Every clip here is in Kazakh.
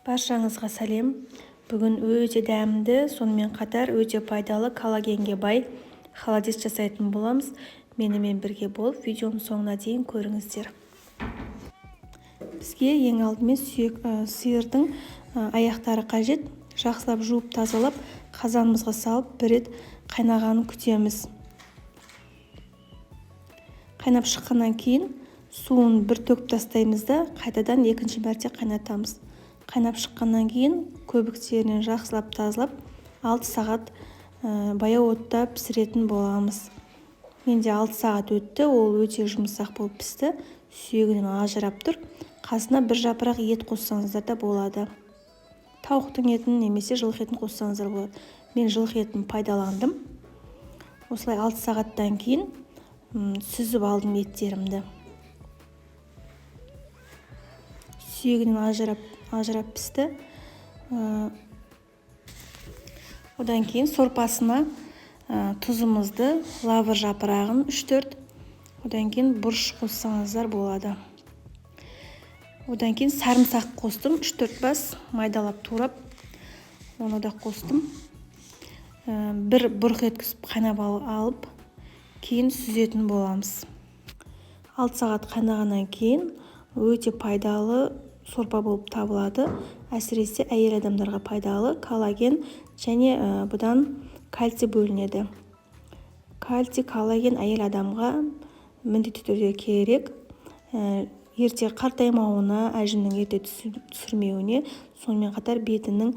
Баршаңызға сәлем. Бүгін өте дәмді, сонымен қатар өте пайдалы коллагенге бай холодец жасайтын боламыз. Менімен бірге болып, видеоның соңына дейін көріңіздер. Бізге ең алдымен сүйек сиырдың аяқтары қажет. Жақсылап жуып тазалап, қазанымызға салып, бір рет қайнағанын күтеміз. Қайнап шыққаннан кейін суын бір төгіп тастаймыз да, қайтадан екінші мәрте қайнатамыз. Қайнап шыққаннан кейін көбіктерінен жақсылап тазалап, 6 сағат баяу отта пісіретін боламыз. Менде 6 сағат өтті, ол өте жұмсақ болып пісті, сүйегінен ажырап тұр. Қасына бір жапырақ ет қоссаңыздар да болады. Тауықтың етін немесе жылқы етін қоссаңыздар болады. Мен жылқы етін пайдаландым. Осылай 6 сағаттан кейін сүзіп алдым еттерімді. Сүйегінен ажырап пісті. Одан кейін сорпасына тұзымызды, лавр жапырағын 3-4, одан кейін бұрыш қоссаңыздар болады. Одан кейін сарымсақ қостым, 3-4 бас майдалап турап, оны да қостым. Бір бұрқ еткізіп қайнап алып, кейін сүзетін боламыз. 6 сағат қайнағаннан кейін өте пайдалы сорпа болып табылады. Әсіресе әйел адамдарға пайдалы коллаген және бұдан кальций бөлінеді. Кальций, коллаген әйел адамға міндетті түрде керек. Ерте қартаймауына, әжімнің ерте түсірмеуіне, сонымен қатар бетінің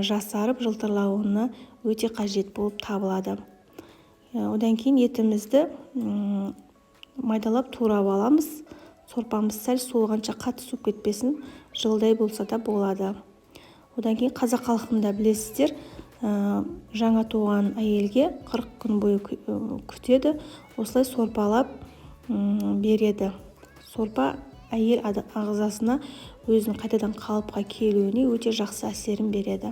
жасарып жылтырлауына өте қажет болып табылады. Одан кейін етімізді майдалап турап аламыз. Сорпамыз сәл суығанша, қатты суып кетпесін, жылдай болса да болады. Одан кейін қазақ халқында білесіздер, жаңа туған әйелге 40 күн бойы күтеді, осылай сорпалап береді. Сорпа әйел ағзасына өзінің қайтадан қалыпқа келуіне өте жақсы әсерін береді.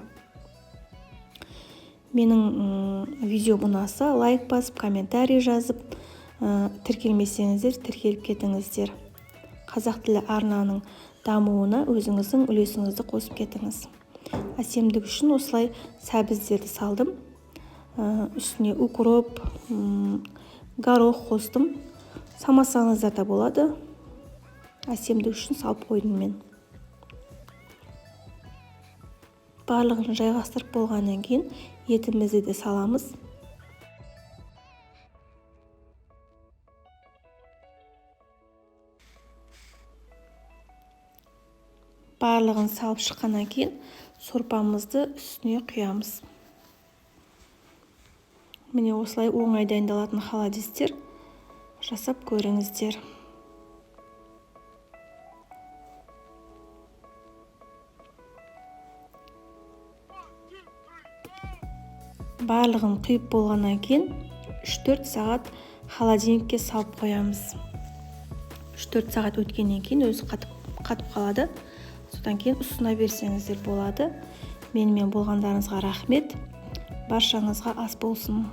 Менің видеом ұнаса, лайк басып, комментарий жазып, тіркелмесеңіздер, тіркеліп кетіңіздер. Қазақ тілі арнаның дамуына өзіңіздің үлесіңізді қосып кетіңіз. Әсемдік үшін осылай сәбіздерді салдым. Үстіне укроп, горох қостым. Салмасаңыздар да болады. Әсемдік үшін салып қойдым мен. Барлығын жайғастырып болғаннан кейін етімізді де саламыз. Барлығын салып шыққаннан кейін сорпамызды үстіне құямыз. Міне осылай оңай дайындалатын холодецтер жасап көріңіздер. Барлығын құйып болғаннан кейін 3-4 сағат холодильникке салып қоямыз. 3-4 сағат өткеннен кейін өзі қатып қалады. Содан кейін ұсына берсеңіздер болады. Менімен болғандарыңызға рахмет. Баршаңызға ас болсын.